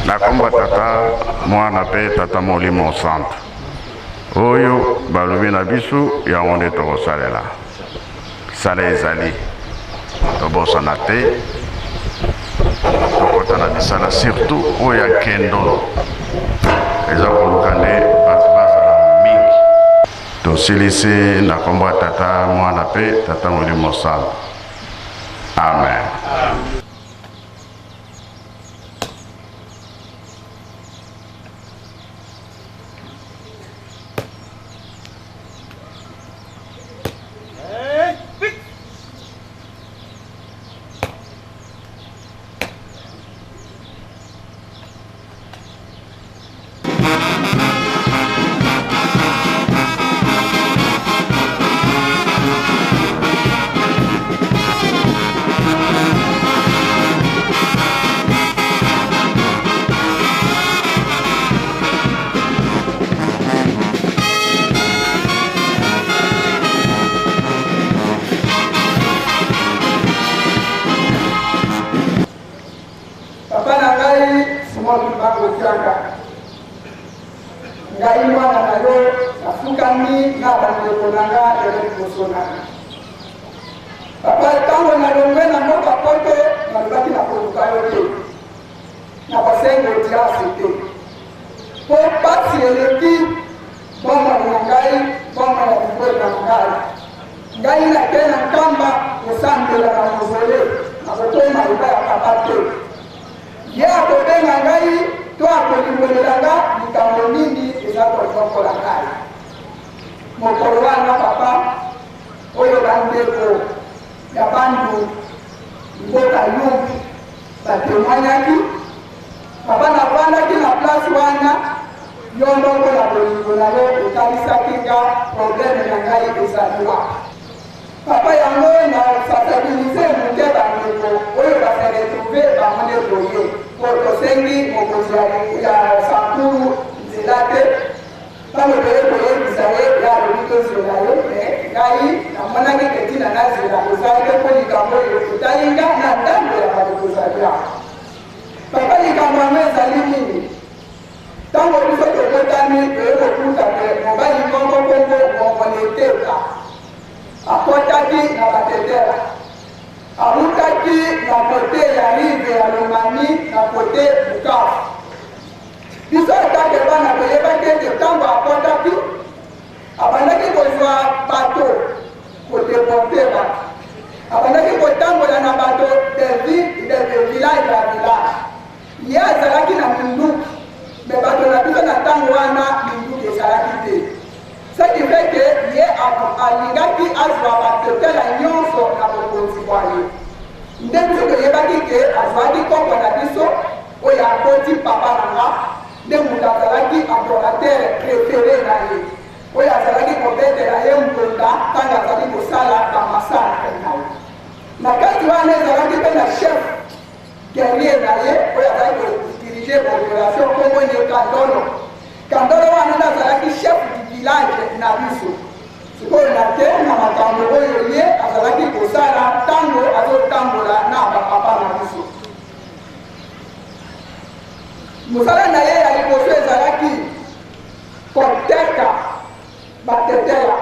Na kombo Tata, Mwana mpe Tata Molimo Santu. Oyo balobi na biso yango nde tokosalela. Sala ezali tobosana te tokota na misala surtout oyo ya kendo eza koluka nde bato bazala mingi. Tosilisi na kombo ya Tata, Mwana mpe Tata Molimo Santu. Amen. Papa na ngai Simon Kimbangu Kiangani, ngai mwana na yo nafukami na bandeko na nga lelo liboso na yo. Papa, ntango nalongwe na mboka poto, nalobaki nakoluka yo te, nakosenga audience te, mpo mpasi eleki bomoi na ngai, bomoi ya libota na ngai. Ngai nake na Nkamba kosambela na mausolee, nakokoma epai ya papa te. Ye akobenga ngai to akolimbolela nga likambo nini eza konyokola ngai. Mokolo wana papa, oyo bandeko ya Bandundu, mboka Yumbi, batemoignaki, papa nafandaki na place wana, yo moko na bolingo na yo otalisaki nga problème na ngai ezali wapi. Papa yango na sensibiliser muke ba ndeko oyo ba se retrouver bango nde boye po tosengi mokonzi ya Sankuru nzela te tango toye koyebisa ye ye alobi tozela ye mais ngai namonaki ke tina nazela eza te po likambo oyo etali nga na ndambo ya bato tozali awa. Papa likambo yango ezali nini? Tango biso tobotami toye kokuta ke mobali moko kombo Mongoleteka Akotaki na Batetela. Awutaki na cote ya rive ya Lomami na cote Bukavu. Biso etake bana toyebaki ete tango akotaki, abandaki kozwa bato, kodeporte bato. Abandaki kotambola na bato de ville, de village à village. Ye azalaki na minduki, mais bato na biso na tango wana minduki ezalaki te. Ce qui fait que ye alingaki azwa ba tetela nyonso na bokonzi bwa ye. Nde biso toyebaki que azwaki koko na biso oyo aboti papa na nga, nde moto azalaki adorateur prefere na ye, oyo azalaki kobetela ye mbonda ntango azali kosala ba massacres na ye. Na kati wana ezalaki mpe na chef guerrier na ye oyo azalaki ko diriger ba operations kombo ne Kandolo. Kandolo wana nde azalaki chef du village na biso. Sikoyo na te na makambo oyo ye azalaki kosala ntango azotambola na bapapa na biso. Mosala na ye ya liboso ezalaki koteka batetela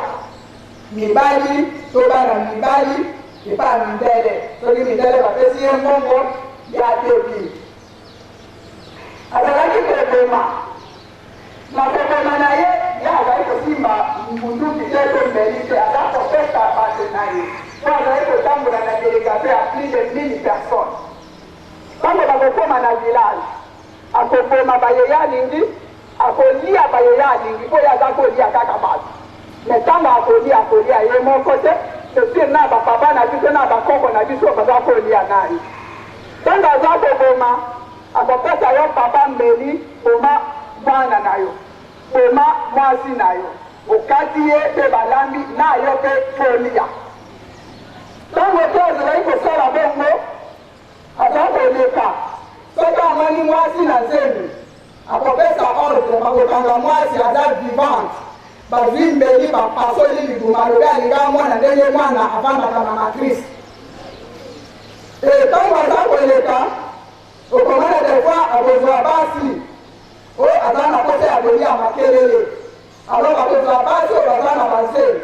mibali to bana mibali epai ya mindele. Soki mindele bapesi ye mbongo, ye ateki. Azalaki koboma. Na koboma na ye, ye azali kosimba munduki te to mbeli te, aza kopesa bato na ye, mpo azali kotambola na delegation ya plus de 1000 personnes. Tango bakokoma na village, akoboma baye ye alingi, akolia baye ye alingi, mpo ye aza kolia kaka bato. Mais tango akolia, akolia ye moko te, c'est sur na ba papa na biso na ba koko na biso baza kolia na ye. Tango aza koboma, akopesa yo papa mbeli, boma mwana na yo, boma mwasi na yo, okati ye pe balambi na yo pe bolia. Tango pe azalaki kosala bongo, aza koleka, soki amoni mwasi na zemi, akopesa ordre bakokanga mwasi aza vivante, bazui mbeli bapasoli libumu, alobi alingi amona ndenge mwana avandaka na matrice. Et tango aza koleka, okomona des fois akozua basi. makelele. Alors bakozwa basi oyo baza na bazemi,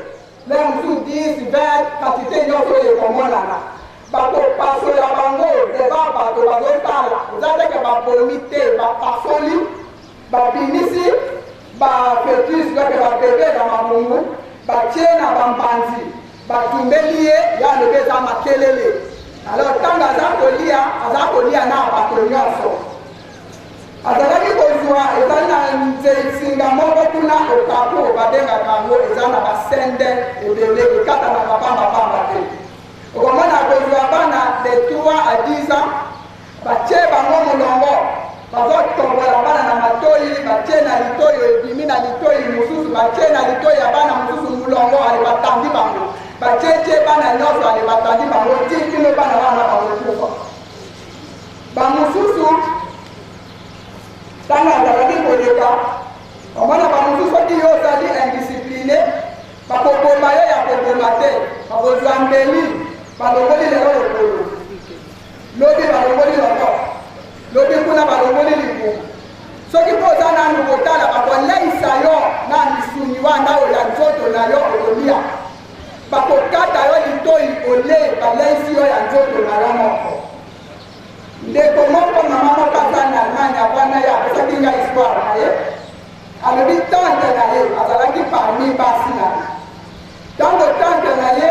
lere mosusu 10, 20, quantité nyonso oyo ekomonana, bakopasola bango devant bato bazotala. Eza teke babomi te, bapasoli, babimisi bafetus, bake babebe na mamungu, batie na bambanzi, batumbeli ye. Ya alobi eza makelele. Alors ntango aza kolia, aza kolia na bato nyonso. Azalaki kozwa, ezali na nsinga moko kuna, okapo babengaka yango, eza na basende ebele, ekatanaka pambapamba te. Okomona kozwa bana de 3 à 10 ans, batie bango molongo, bazotombola bana na matoi, batie na litoi, ebimi na litoi mosusu, batie na litoi ya bana mosusu, molongo. Ale batandi bango, batietie bana nyonso, ale batandi bango ti kino bana wana bakokufa. Bamosusu, ntango azalaki koleka, omona bamosusu, soki yo ozali indiscipliné, bakoboma yo ya koboma te. Bakozwa mbeli, balongoli lelo lokolo, lobi balongoli loko, lobi kuna balongoli libumu. Soki mpo oza nanu kotala, bakoleisa yo na misuni wana oyo ya nzoto na yo, okolia. Bakokata yo litoi, ole baleisi yo ya nzoto na yo moko. Ndeko moko, mama moko aza na Allemagne, avanda ye, apesaki ngai histoire na ye. Alobi tante na ye azalaki parmi basi na ye. Ntango tante na ye,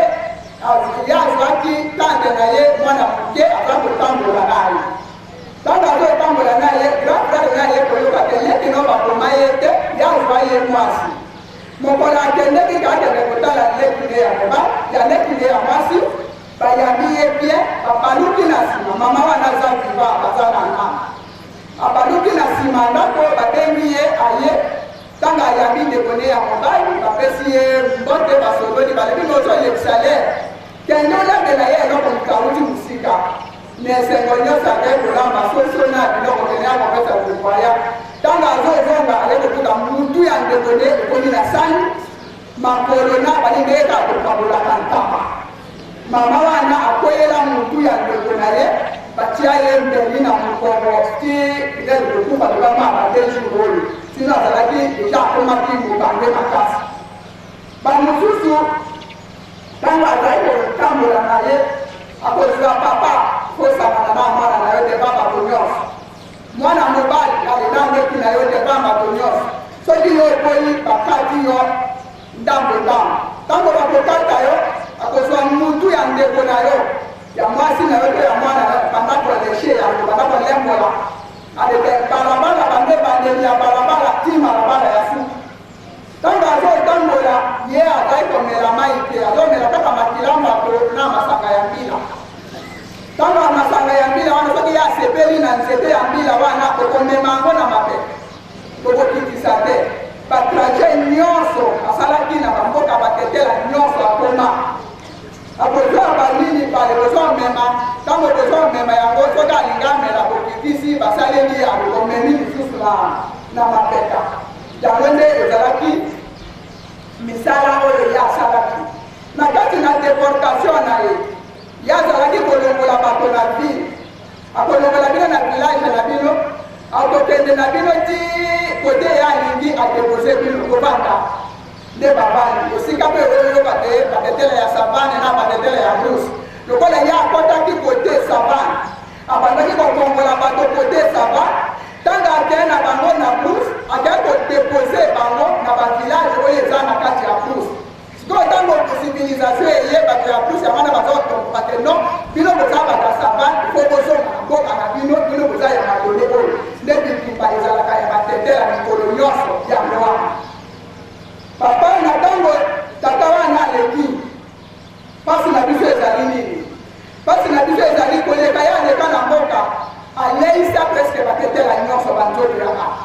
ye azwaki tante na ye mwana moke, aza kotambola na ye. Ntango azotambola na ye, grand frère na ye koyoka te leki no bakoma ye te, ye azwa ye mwasi. Mokolo akendeki, kakende kotala leki ne ya mobali, ya leki ne ya mwasi, bayambi ye bien. Babaluki na nsima, mama wana aza vivant, baza na ngamba. Abaluki na nsima ndako, babengi ye, aye. Ntango ayambi ndeko ne ya mobali, bapesi ye mbote, basololi, balobi mozo olekisa lere, kende olambela ye eloko, moto awuti mosika. Na esengo nyonso akei kolamba soso na biloko, kende ya kopesa mokwaya. Ntango azozonga, aye kokuta mutu ya ndeko ne ekomi na sani, makolo na balingi ye kaka kokabolaka ntaba. Mama wana akweyela mutu ya ndeko na ye, batia ye mbeli na mokongo ti peut-être kokufa libama ba 2 jours oyo. Sino azalaki déjà akomaki mobange makasi. Bamosusu, ntango azali kotambola na ye, akozwa papa kosangana na mwana na yo devant bato nyonso, mwana mobali alela ndeki na yo devant bato nyonso. Soki yo okoyi, bakati yo ndambo ndambo. Ntango bakokata yo, akozwa mutu ya ndeko na yo ya mwasi na yo to ya mwana na yo, banda kolécher yango, banda kolembola aleke balabala, bande bandeli ya balabala ti balabala ya suki. Ntango azotambola, ye azali komela mai te, azomela kaka makila bato na masanga ya mbila. Ntango ya masanga ya mbila wana, soki ye asepeli na nzete ya mbila wana, okomema yango na mapeka, tokokitisa te. Batrajet nyonso asalaki na bamboka batetela nyonso, akoma akozwa banini pale, kozwa mema. Ntango kozwa mema yango, soki alingi amela, kokitisi, basaleli ye, akomemi lisusu na mapeka. Yango nde ezalaki misala oyo ye asalaki na kati na déportation na ye. Ye azalaki kolongola bato na ville, akolongola bino na village na bino, akokende na bino ti kote ye alingi adéposer bino, kovanda nde bavandi esika mpe oyoyoka te batetela ya savane na batetela ya brousse. Lokola ye akɔtaki kote savane, abandaki kokongola bato kote savane. Ntango akei na bango na brousse, akei kodéposer bango na bavillage oyo eza na kati ya brousse. Sikoyo ntango civilisation eye, bato ya brousse yango wana baza kotomboka te: non, bino boza bato ya savane, fo bozonga na mboka na bino, bino boza ya mabele oyo. Nde bitumba ezalaka ya batetela mikolo nyonso yango wana. Papa, na ntango tata wana aleki, mpasi na biso ezali nini? Mpasi na biso ezali koleka. Ye aleka na mboka, aleisa presque batetela nyonso banzoto ya bato.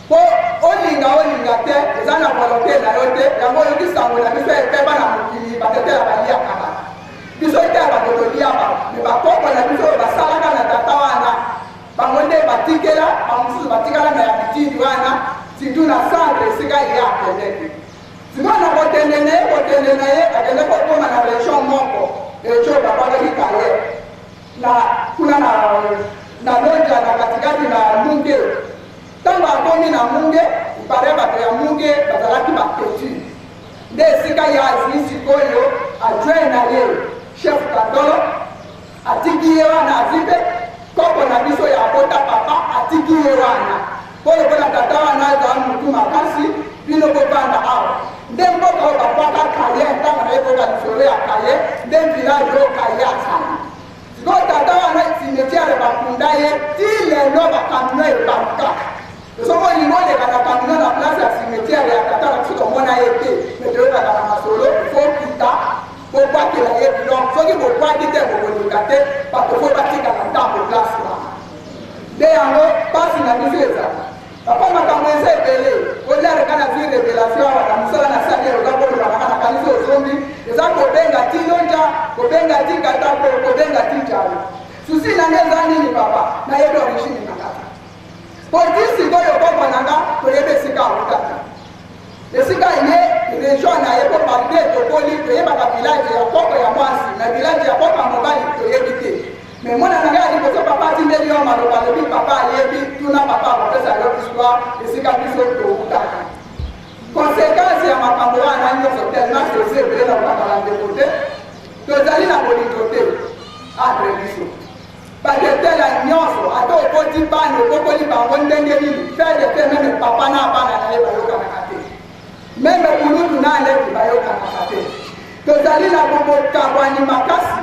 Mpo olinga olinga te, eza na volonté na yo te. Yango oyoki sango na biso epeba na mokili, batetela baliaka bato. Biso te ya bato tolia bato, me bakoko na biso oyo basalaka na tata wana, bango nde batikela. Bamosusu batikala na ya bitindi wana, surtout na centre esika ye akendeki. Sikoyo na kokende na ye, kokende na ye, akende kokóma na région moko, région babwakaki kaye na kuna na Lonja, na katikati na Munge. Ntango akomi na Munge, Ipare bato ya Muge bazalaki bapetu. Nde esika ye azwi sikoyo adjoint na ye chef Kandolo, atiki ye wana, azwi mpe koko na biso ya abota papa, atiki ye wana mpo lokola tata wana azala motu makasi, bino bovanda awa. Nde mboka oyo babwaka Kaye, ntango naye koyoka lisolo ya Kaye, nde village oyo Kaye azali sikoyo. Tata wana, cimetière bakunda ye, ti lelo bakamion ebalukaka. Soki olingi oleka na camion na place ya cimetière ya tata na biso, tomona ye te, me toyokaka na masolo, faut kita bobwakela ye biloko. Soki bobwaki te, bokoleka te. Bato faut batika na ntango place wana. Nde yango mpasi na biso ezala, papa. Makambo eza ebele. Oliareka nazwi révélation awa na mosala nasali, oza koloba kaka nakanisi ozongi. Eza kobenga ti Lonja, kobenga ti Katako, kobenga ti Njalo. Souci na nga eza nini, papa? Nayebi origine na kaka po ti sikoyo koko na nga toyebi esika awutaka, esika ye, région na ye, po malgré tokoli, toyebaka village ya koko ya mwasi na village ya koko ya mobali toyebi te. Me mwana na ngai ya liboso, papa atindeli yo maloba, alobi papa ayebi, tuna papa, akopesa yo histoire esika biso towutaka. Conséquence ya makambo wana nyonso, tellement tozi ebele na kokaka ndeko te, tozali na bolingo te entre biso. Batetela nyonso, ata okoti bana, okokoli bango ndenge nini, fede te. Même papa na bana na ye bayokanaka te, même kulutu na leki bayokanaka te. Tozali na bokabwani makasi,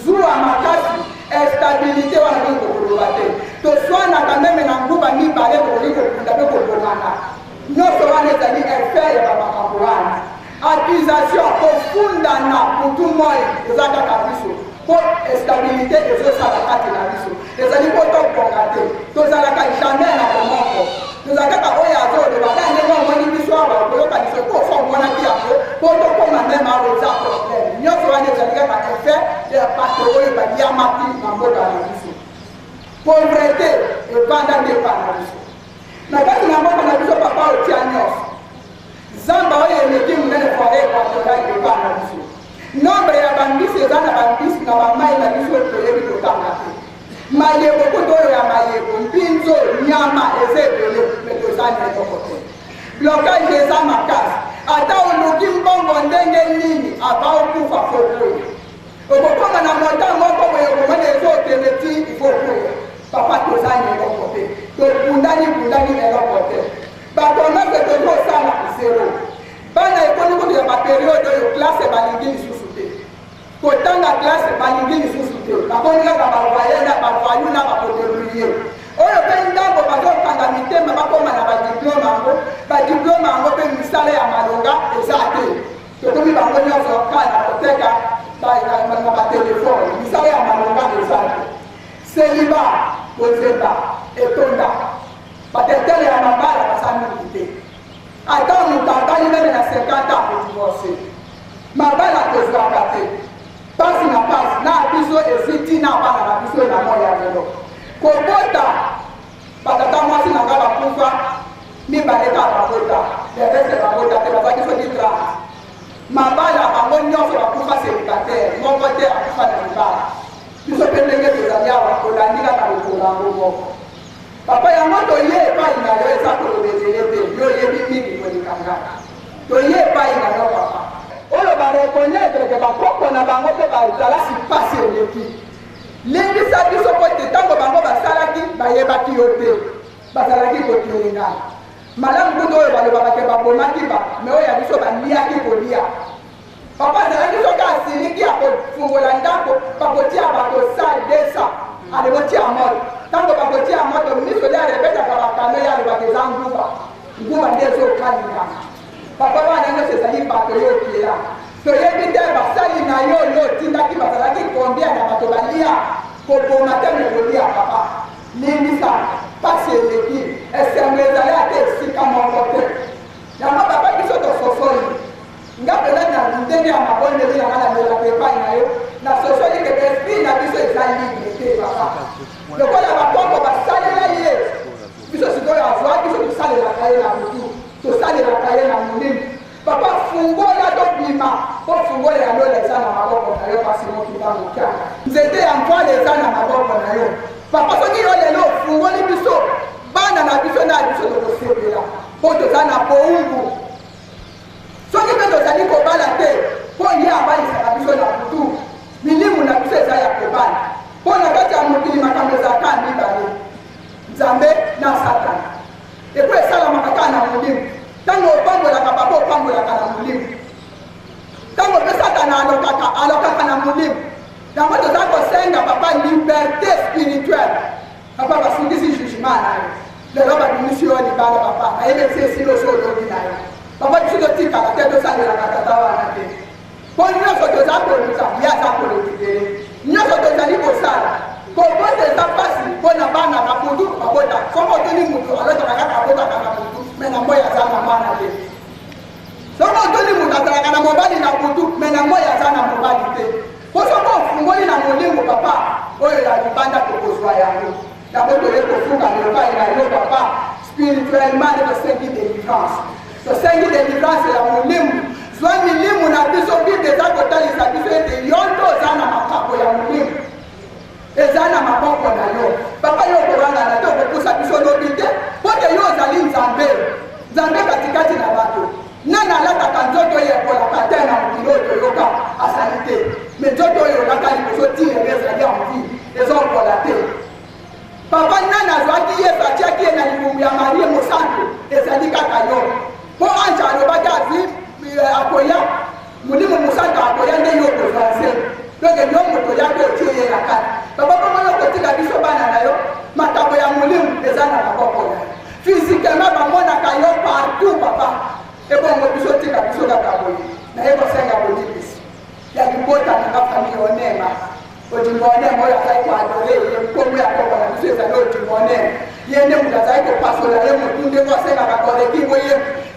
zuwa makasi, instabilité wana toki kokoloba te. Toswanaka même na nguba mibale, tokoki kokunda mpe kobomana. Nyonso wana ezali effet ya bamakambo wana. Accusation, kofundana butu moi, eza kaka biso, mpo instabilité ezosala kati na biso. Ezali mpo tobonga te, tozalaka jamais na bomoko. Tozala kaka oyo azoloba ka ndenge omoni biso awa, okoyoka biso po fo omonaki yango mpo tokóma même awa, eza problème. Nyonso wana ezali kaka effet ya bato oyo baliamaki na mboka na biso. Pauvreté evanda nde epa na biso na kati na mboka na biso. Papa, otia nyonso, zamba oyo eleki monene, forêt équatoriale epa na biso. Nombre ya bambisi eza na bambisi na bamai na biso, toyebi kotanga te. Mayebo kutu, oyo ya mayebo, mpinzo, nyama eza ebele, me toza na eloko te. Blocage eza makasi. Ata oluki mbongo ndenge nini, ava okufa faut koya. Okokoma na montant moko boye, okomona ezokende ti ifo koya. Papa, toza na eloko te. Tobundani bundani, eloko te. Bacommerce tozosala, zéro. Bana ekoni kutu ya bapériode oyo, classe balingi lisusu te kotanga, classe balingi lisusu te. Bakoni kaka bavoyous na bavoyous na bakodébrouiller. Oyo mpe ndambo bazokanga mitema, bakóma na badiplôme yango, badiplôme yango mpe misala ya malonga eza te. Tokomi bango nyonso kaka na koteka na batelefone, misala ya malonga eza te. Célibat, kozemba etonda, batetele ya mabala baza mingi te. Ata moto abali même na 50 ans, akodivorce. Mabala tozwaka te. Pasi na pasi na biso ezwi ntina bana na biso na moi ya lelo. Kobota, batata mwasi na nga bakufa mibale kaka babota, le reste babota te, bazalaki soki 30. Mabala, bango nyonso bakufa célibataire, moko te akufa na libala. Biso mpe ndenge tozali awa, tolandi kaka lokolo yango moko. Papa, yango toye epai na yo, eza koloba ebele te, yo oyebi mingi koleka ngai. Toye epai na yo, papa, oyo bareconnaître ke bakoko na bango mpe bazalaki mpasi eleki. Lingisa biso, po ete ntango bango basalaki, bayebaki yo te, bazalaki kotelengana malamu kutu. Oyo balobaka ke babomaki ba, me oyo ya biso baliaki kolia. Papa azalaki, soki asiliki, akofungola ndako, bakotia bato 100, 200, ale botia moto. Ntango bakotia moto, miso nde arepetaka bakano, ye alobaka eza nguba, nguba nde ezokalingana. Papa, wana nyonso ezali bato yo okela. Toyebi te basali na yo, yo otindaki bazalaki combien na bato balia koboma te, me kolia. Papa, limbisa, pasi eleki, esengo ezali ata esika moko te. Yango papa, biso tososoli. Nga mpenza na ndenge ya mabondeli na nga, namelaka epai na yo, nasosoli ke esprit na biso eza libre te. Papa, lokola bakoko basalela ye biso, sikoyo azwa biso, tosalelaka ye na butu, tosalelaka ye na molimo. Papa, fungola tobima, mpo fungola ya lola eza na maboko na yo. Kasi mokiba mokiaka nzete ya mvwale eza na maboko na yo. Papa, soki yo lelo ofungoli biso, bana na biso na biso tokosepela, mpo toza toza na bowumbu. Soki mpe tozali kobala te, mpo ye abalisaka biso na butu, milimu na biso eza ya kobala. Mpo na kati ya mokili makambo ezalaka mibale, Nzambe na Satana. Epo esalamaka kaka na molimo. Ntango opambolaka papa, opambolaka na molimo. Ntango mpe Satana alokaka, alokaka na molimo. Yango toza kosenga papa liberte spirituelle. Papa basukisi jugement na yo. Lelo babimisi yo libala papa. Nayebi esi esili osi olobi na yo. Papa biso totikala te tosalelaka tata wana te. Mpo nyonso toza koluka ye aza korekipere. Nyonso tozali kosala. Kobota eza mpasi mpo na bana na butu babota. Soki otuni motu alotaka kaka abotaka na butu me na moi aza na mwana te. Soki otuni moto azalaka na mobali na butu me na moi aza na mobali te. Mpo soki ofungoli na molimo papa oyo ya libanda tokozwa yango. Yango toye kofukama epai na yo papa spirituellement nde tosengi delivrance. Tosengi delivrance ya molimo. Zwa milimu na biso. Bible eza kotalisa biso ete yo nde oza na makambo ya molimo. Eza na maboko na yo papa, yo okowangana te, okopusa biso lobi te, mpo te yo ozali Nzambe, Nzambe katikati na bato. Nani alataka nzoto oyo ekolaka te na mokili oyo toyoka azali te, me nzoto oyo olaka liboso ti lelo ezali en vie, ezokola te. Papa, nani azwaki Yesu atiaki ye na libumu ya Marie mosantu? Ezali kaka yo, mpo ange alobaki azwi akoya Molimo Mosantu akoya nde yo okozwa nzembo. Donc yo moto oyaki otie ye na kati. Papa bongo yo okotika biso bana na yo, makambo ya molimo eza na maboko na yo. Physiquement bamonaka yo partout papa. Ebongo biso tika biso kaka boye. Naye kosenga bolimbisi ya libota na nga famille Onema. Odimbo Onema oyo azali koadore ye, nkombo ya koko na biso ezali Odimbo Onema. Ye nde moto azali kopasola ye motu ndenge asengaka koreki ngo ye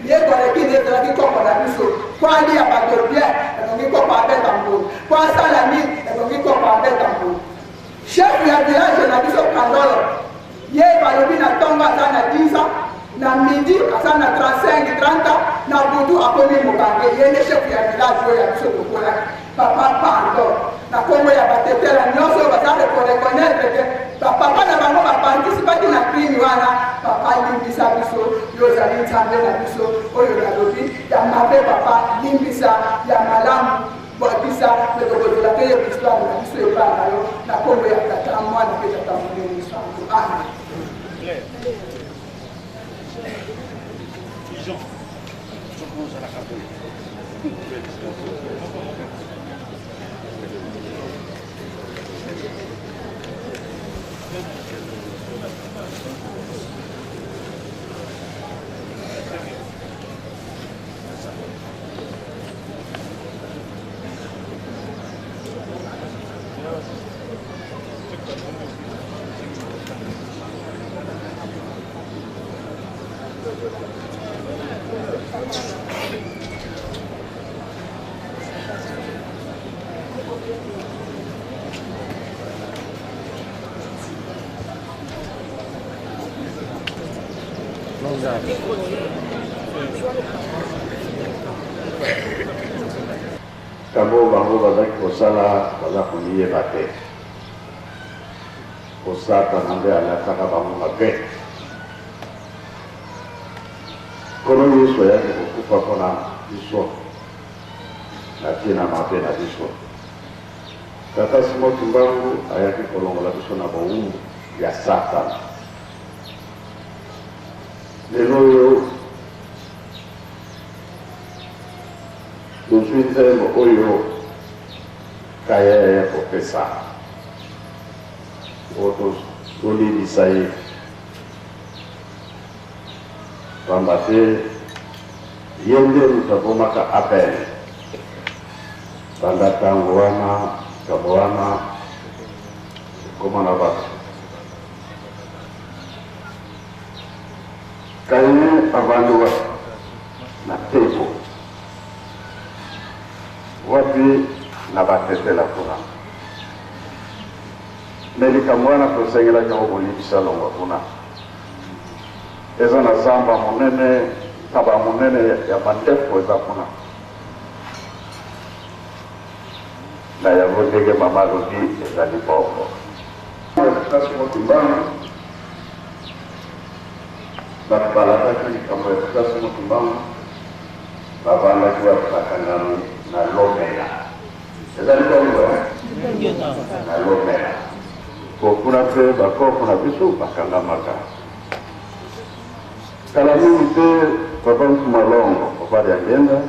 ye koreki nde ezalaki koko na biso. Po alia bato bien ebongi koko abeta mbongo, po asala nini ebongi koko abeta mbongo. Chef ya village na biso Kandolo, ye balobi na ntongo aza na 10 ans, na midi aza na 35 30 ans, na butu akomi mobange. Ye nde chef ya village oyo ya biso tokolaki. Papa pardon, na kombo ya batetela nyonso oyo baza koreconnaître ke bapapa na bango baparticipaki na crime wana, papa limbisa biso, yo ozali Nzambe na biso. Oyo nalobi ya mabe papa limbisa, ya malamu bwakisa, me tokozela toyeba histoire na biso epai na yo, na kombo ya Tata, Mwana mpe Tata Molimo Santu. Amen. Ntango bango bazaki kosala, baza komiyeba te. Po Satana nde alataka bango mabe. Nkolo Yesu ayaki kokufa mpo na biso na ntina mabe na biso. Tata Simon Kimbangu ayaki kolongola biso na bowumbu ya Satana. Lelo oyo tozwi nzembo oyo Kaye ya kopesa po tolimbisa ye, pamba te ye nde moto abomaka Abel. Banda tango wana likambo wana ekoma na bato. Kaye avandi wapi? Na Tebo. Wapi? Na batetela kuna. Me likambo wana tosengelaki yango kolimbisa longwa kuna. Eza na zamba monene, ntaba monene ya mandefu eza kuna. Na yango ndenge mama alobi ezali bongo. Bato balataki likambo ya Tata Simon Kimbangu, bavandaki wapi? Bakangami na Lomela. Ezali bongo eh? Na Lomela. Po kuna mpe bakoko na biso bakangamaka. Kala mingi te Papa Mfuma Longo, Papa Diangienda,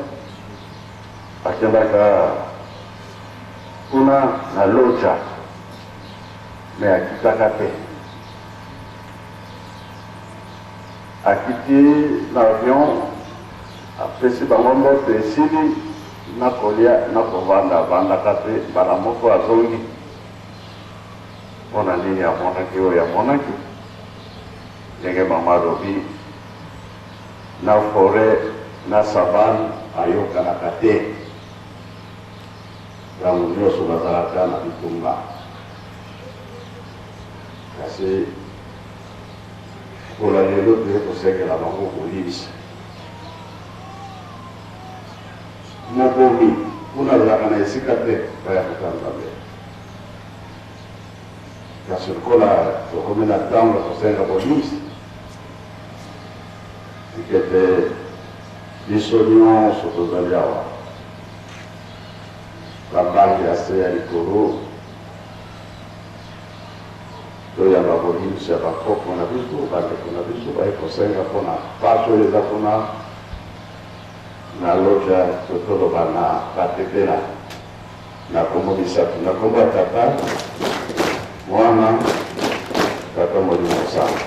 akendaka kuna na Lodja, mais akitaka te. Akiti na avion, apesi bango mbote, esili na kolia na kovanda, avandaka te, mbala moko azongi. Mpo na nini amonaki oyo amonaki? Ndenge mama alobi, na foret na savane ayokanaka te. Tango nionso bazalaka na bitumba. Kasi mokolo ya lelo toye kosengela bango kolimbisa. Mobomi kuna azalaka na esika te epai ya Tata Nzambe. Kasi lokola tokomi na ntango ya kosenga bolimbisi, tika ete biso nyonso tozali awa, babange ya se ya likolo, toyamba bolimbisi ya bakoko na biso, bandeko na biso baye kosenga mpo na mpasi oyo eza kuna na loja, to toloba na batetela. Na kombo misatu, na kombo ya Tata, Mwana, Tata Molimo Mosantu.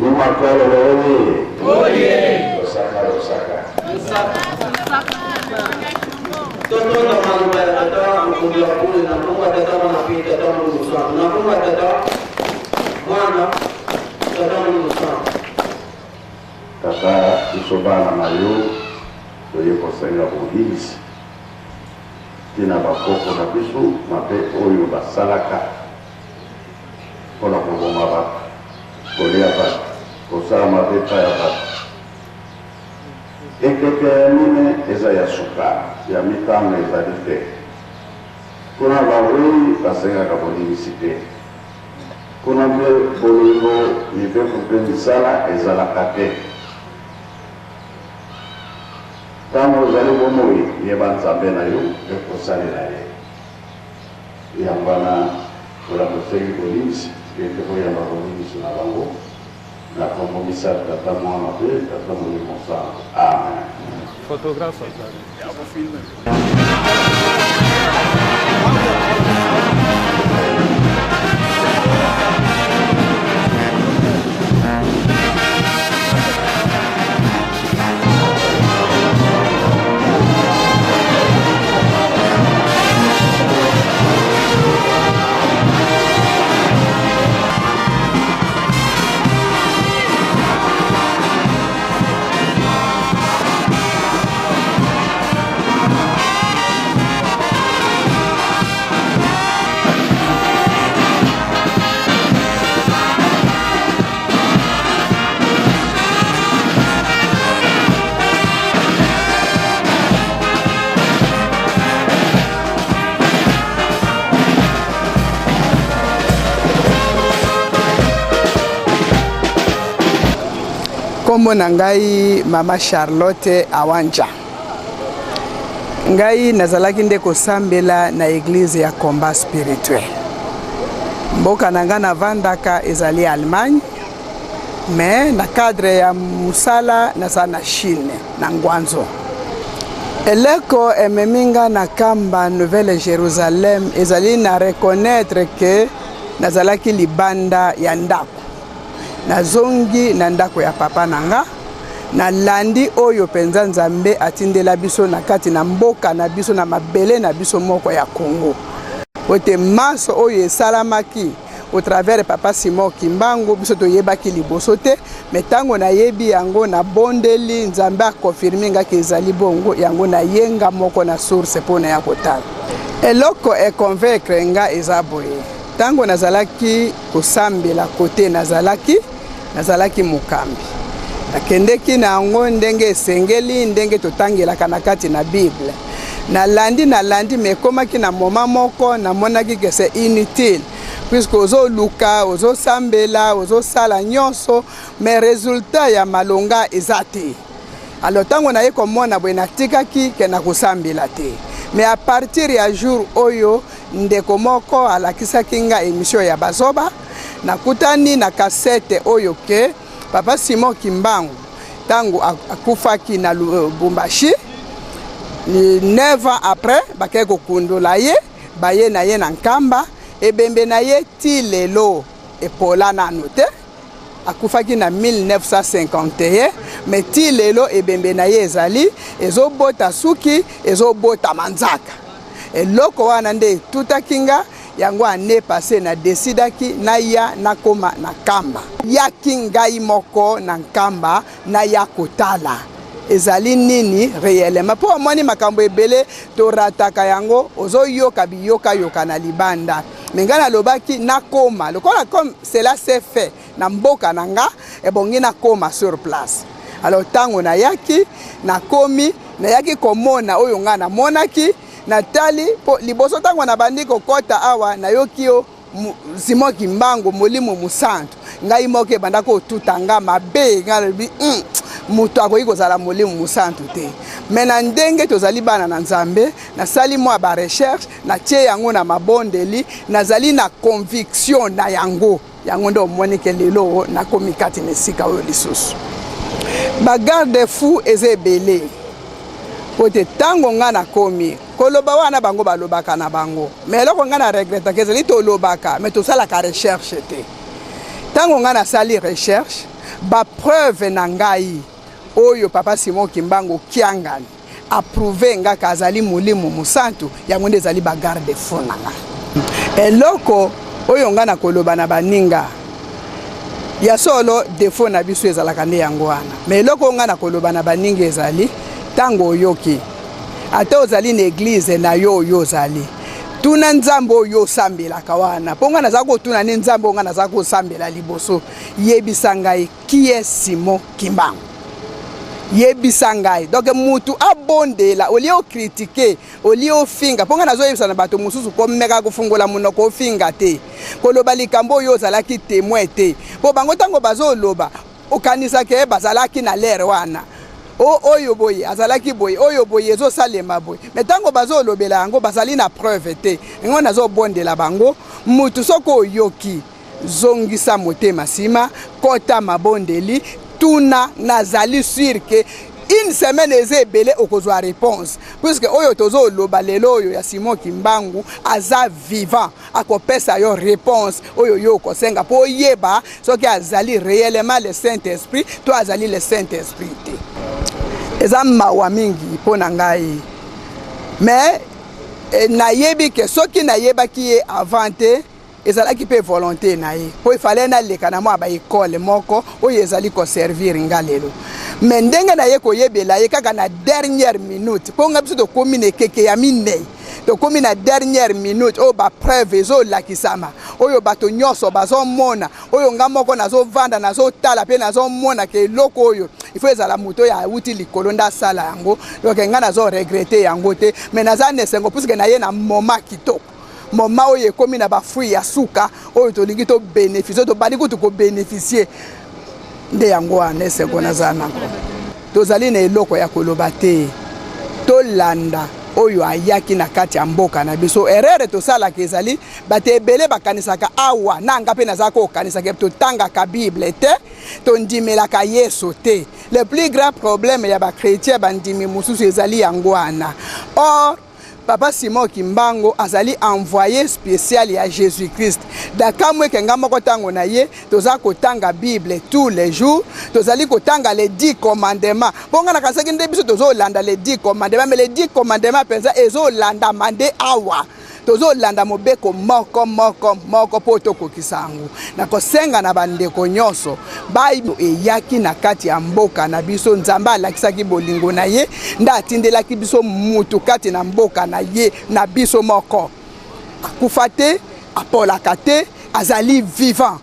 Nyuma kololo oye! Losaka, losaka. Totonda maloba ya Tata mokonzi ya bule na nkombo ya Tata Mwana mpe Tata Molimo Mosantu. Na nkombo ya Tata Mwana Tata Molimo Mosantu. Tata, biso bana na yo toye kosenga bolimbisi ntina bakoko na biso mabe oyo basalaka mpo na koboma bato, kolia bato, kosala mabe epai ya bato. Ekeke ya mine eza ya suka, ya mitano ezali te. Kuna bawei basengaka bolimbisi te. Kuna mpe bolingo, mibeko mpe misala ezalaka te. Ntango ozali bomoi, yeba Nzambe na yo mpe kosalela ye. Yango wana, kola tosengi bolimbisi mpe tokoyamba bolimbisi na bango na kombo misato, Tata, Mwana mpe Tata Molimo Mosantu. Amen. Photographe azali. Nkombo na ngai Mama Charlotte Awanja. Ngai nazalaki nde kosambela na eglise ya combat spirituel. Mboka na ngai navandaka ezali Allemagne, mais na cadre ya mosala naza na Chine, na Guangzhou. Eleko ememi nga na Kamba Nouvelle Jérusalem ezali na reconnaître que nazalaki libanda ya ndako. Nazongi na ndako ya papa na nga, nalandi oyo mpenza Nzambe atindela biso na kati na mboka na biso, na mabele na biso moko ya Congo. Ote manso oyo esalamaki au travers papa Simon Kimbangu, biso toyebaki liboso te, mais tango nayebi yango nabondeli Nzambe akonfirme nga ke ezali bongo, yango nayenga moko na source mpona ya kotala. Eloko e convaincre nga eza boye, tango nazalaki kosambela kote nazalaki, nazalaki mokambi, nakendeki na yango ndenge esengeli, ndenge totangelaka na kati na Bible. Nalandi, nalandi, mais ekomaki na moment moko namonaki que c'est inutile. Puisque ozoluka, ozosambela, ozosala nyonso, mais resultat ya malonga eza te. Alors ntango naye komona boye, natikaki ke nakosambela te. Mais à partir ya jour oyo ndeko moko alakisaki nga émission ya bazoba, nakutani na kasete oyo ke Papa Simon Kimbangu ntango akufaki na Lubumbashi, 9 ans après bakei kokundola ye, baye na ye na Nkamba, ebembe na ye ti lelo epola nano te. Akufaki na 1951, mais ti lelo ebembe na ye ezali ezobota suki, ezobota manzaka. Eloko wana nde etutaki nga yango. Année passée na decidaki naya nakoma na Nkamba. Yaki ngai moko na Nkamba, naya kotala ezali nini réellement, mpo omoni makambo ebele torataka yango, ozoyoka biyokayoka na libanda. Me ngai nalobaki nakoma lokola comme cela s'est fait na mboka na nga, ebongi nakoma sur place. Alors ntango nayaki, nakomi, nayaki komona oyo ngai namonaki, natali mpo liboso. Ntango nabandi kokɔta awa, nayoki yo Simon Kimbangu, molimo mosantu. Ngai moko ebanda kotuta nga mabe. Ngai nalobi, moto akoki kozala molimo mosantu te." Me na ndenge tozali bana na Nzambe, nasali mwa barecherche, natie yango na mabondeli, nazali na conviction na yango. Yango nde omoni ke lelo nakomi kati na esika oyo. Lisusu, bagarde-fou eza ebele, po te ntango nga nakomi koloba wana, bango balobaka na bango. Me eloko ngai na regretaka ezali, tolobaka me tosalaka recherche te. Ntango ngai nasali recherche, bapreuve na ngai oyo Papa Simon Kimbangu Kiangani approuve nga ka azali molimo mosantu, yango nde ezali bagarde-fou na nga. Eloko oyo ngai nakoloba na baninga ya solo, défaut na biso ezalaka nde yango wana. Me eloko oyo ngai nakoloba na baninga ezali, ntango oyoki, ata ozali na église na yo oyo ozali, tuna Nzambe oyo osambelaka wana. Mpo ngai naza kotuna nde Nzambe oyo ngai naza kosambela liboso: yebisa ngai qui est Simon Kimbangu, yebisa ngai. Donc mutu abondela au lieu ocritiquer, au lieu ofinga. Mpo ngai nazoyebisa na bato mosusu, komeka kofungola monoko ofinga te, koloba likambo oyo ozalaki témoin te. Mpo bango ntango bazoloba, okanisaka ye bazalaki na lere wana, oyo boye azalaki boye, oyo boye ezosalema boye. Me ntango bazolobela yango, bazali na preuve te. Yango nazobondela bango, mutu soki oyoki, zongisa motema nsima, kɔta mabondeli, tuna. Nazali sûr ke une semaine eza ebele, okozwa réponse, puisque oyo tozoloba lelo oyo ya Simon Kimbangu aza vivant, akopesa yo réponse oyo yo okosenga mpo oyeba soki azali réellement le Saint Esprit to azali le Saint Esprit te. Eza mawa mingi mpo na ngai, mais nayebi ke soki nayebaki ye avant te, ezalaki mpe volonté na ye, mpo efale naleka na mwa baécole moko oyo ezali koservir nga lelo. Me ndenge naye koyebela ye kaka na dernière minute, mpo nga biso tokómi na ekeke ya minei, tokómi na dernière minute oyo bapreuve ezolakisama, oyo bato nyonso bazomona, oyo nga moko nazovanda, nazotala mpe nazomona ke eloko oyo ifo ezala moto oyo awuti likolo nde asala yango. Donc nga nazoregretter yango te, mais naza na esengo puisque naye na moment kitoko, moment oyo ekómi na bafruit ya suka oyo tolingi tobénéficier, tobandi kutu kobénéficier. Nde yango wana esengo naza nango. Tozali na eloko ya koloba te, tolanda oyo ayaki na kati ya mboka na biso. Erreur tosalaka ezali, bato ebele bakanisaka awa na nga mpe naza kokanisaka, totangaka Bible te, tondimelaka Yesu te. Le plus grand problème ya bachrétien, bandimi mosusu, ezali yango wana. Or Papa Simon Kimbangu azali envoyé spécial ya Jésus Christ. Dakamwe ke nga moko ntango na ye, toza kotanga Bible tous les jours, tozali kotanga les 10 commandements. Mpo nga nakasaki nde biso tozolanda les 10 commandements, mais les 10 commandements mpenza ezolandama nde awa. Tozolanda mobeko moko moko moko mpo tokokisa yango. Nakosenga na bandeko nyonso bayo eyaki na kati ya mboka na biso, Nzambe alakisaki bolingo na ye nde atindelaki biso mutu kati na mboka na ye na biso moko. Akufa te, apolaka te, azali vivant.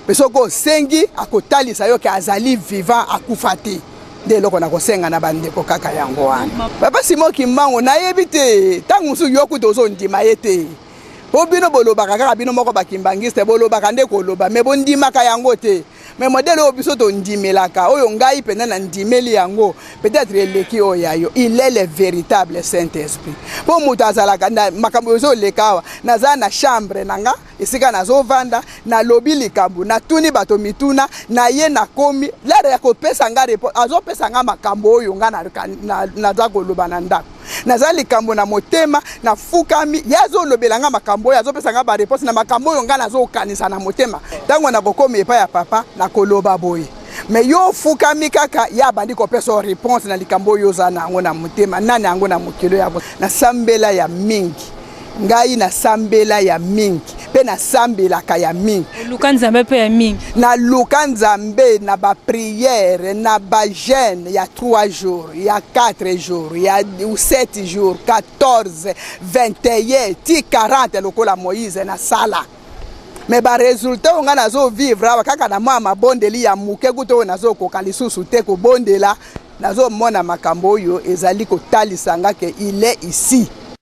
Mpe soki osengi, akotalisa yo ke azali vivant, akufa te. Nde eloko na kosenga na bandeko kaka yango wana. Papa Simon Kimbangu, nayebi te, ntango mosusu yo kuta ozondima ye te. Mpo bino bolobaka kaka bino moko bakimbangiste, bolobaka nde koloba, me bondimaka yango te. Me modele oyo biso tondimelaka, oyo ngai mpenza nandimeli yango, peut-être eleki oyo ya yo. Il est le véritable Saint-Esprit. Mpo moto azalaka na makambo ezoleka awa, naza na chambre na nga, esika nazovanda, nalobi likambo, natuni bato mituna, na ye nakomi lere ya kopesa nga réponse, azopesa nga makambo oyo nga naza koloba na ndako. Naza likambo na motema, nafukami, ye azolobela nga makambo oyo, azopesa nga bareponse na makambo oyo nga nazokanisa na motema. Ntango nakokoma epai ya papa, nakoloba boye, me yo ofukami kaka, ye abandi kopesa yo reponse na likambo oyo oza na yango na motema. Nani yango na mokili oyo? Nasambela ya mingi, ngai nasambela ya mingi mpe nasambelaka ya mingi. Luka Nzambe mpe ya mingi. Naluka Nzambe na bapriere, na bajeune ya 3 jours, ya 4 jours, ya 7 jours, 14, 21 ti 40 lokola Moïse nasala. Me baresultat oyo ngai nazovivre awa kaka na mwa mabondeli ya moke kuta oyo nazokoka lisusu te kobondela, nazomona makambo oyo ezali kotalisa nga ke il est ici.